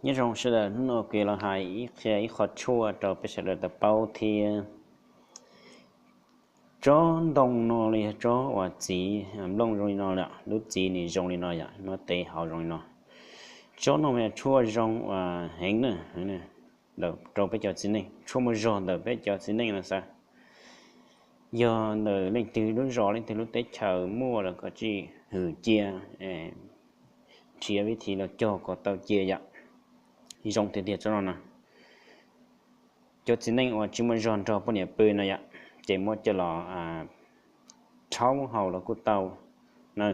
Nyob zoo sawv daws, hnub no kuv los hais ib qhia ib qho tshuaj rau peb sawv daws tau paub thiab. Tsob ntoo no los yog tsob uas txiv nplooj zoo li no lawm, lub txiv nws zoo li no yom, nyob tes hauv zoo li no. Tsob no mas yog tshuaj zoo uas heev na, rau peb cov txiv neej, tshuaj muaj zog ntawm peb cov txiv neej no xwb. Yog ntawm leej twg lub zos leej twg lub teb chaws muaj los kom tsij hwm cia, nrhiav vib thib los cog kom tau cia yom. Zoo tiag tiag tsob no no. Cov txiv neej uas tsis muaj zog nrog poj niam pw no yom, ces muab coj los rhaub haus los kuj tau na,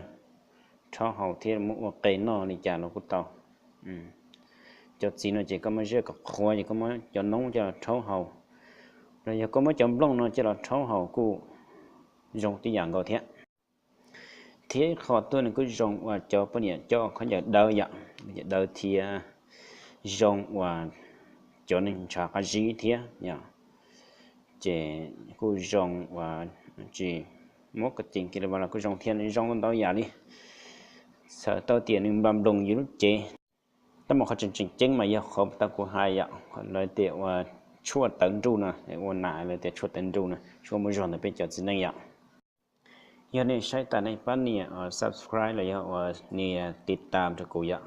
rhaub haus thiab muab ua qe noj li cas los kuj tau. Cov txiv no ces koj muab ziab kom qhuav ces koj muab cov noob coj los rhaub haus, los yog koj muab cov nplooj no coj los rhaub haus kuj zoo tib yam nkaus thiab. Thiab ib qho tuaj nws kuj zoo uas cov poj niam coj khaub ncaws dawb yom, dawb thiab zoo uas cov neeg ntshav qab zib thiab yom. Ces kuj zoo uas tsis muab ko cees kiv li vas los kuj zoo thiab, zoo ntau yam li. Txhawm tau tias nws npaj nploos yus lub cev. Tab mas qhov tseem tseem ceeb mas yog qhov tau kuv hais yom, lawv tias uas tshuaj tawv nruj no, ua nas lawv tias tshuaj tawv nruj no, tshuaj muaj zog ntawm peb cov txiv neej yom. Yog nej saib tas nej pab nias subscribe los yog uas nias tiv tas rau kuv yom.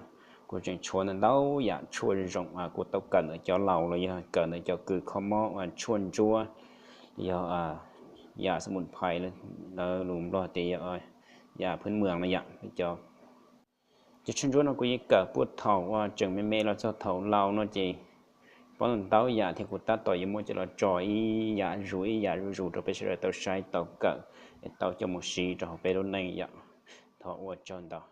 Kuv tseem tshuav ntau ntau yam tshuaj zoo uas kuv tau kawm ntawm cov laus los yog kawm ntawm cov kws kho mob uas tshuaj ntsuab, yog yam xab mus phais, lawv lus Nplog tias yog yam phwb mwas no yom. Cov tshuaj ntsuab no kuv yeej kawm puag thaum uas tseem me me los txog thaum laus no ces paub ntau yam thiab kuv tab tom yuav muab coj los tso ib yam zus ib yam zus zus rau peb sawv daws tau saib tau kawm, tau coj mus siv rau hauv peb lub neej yom. Thov ua tsaug ntau.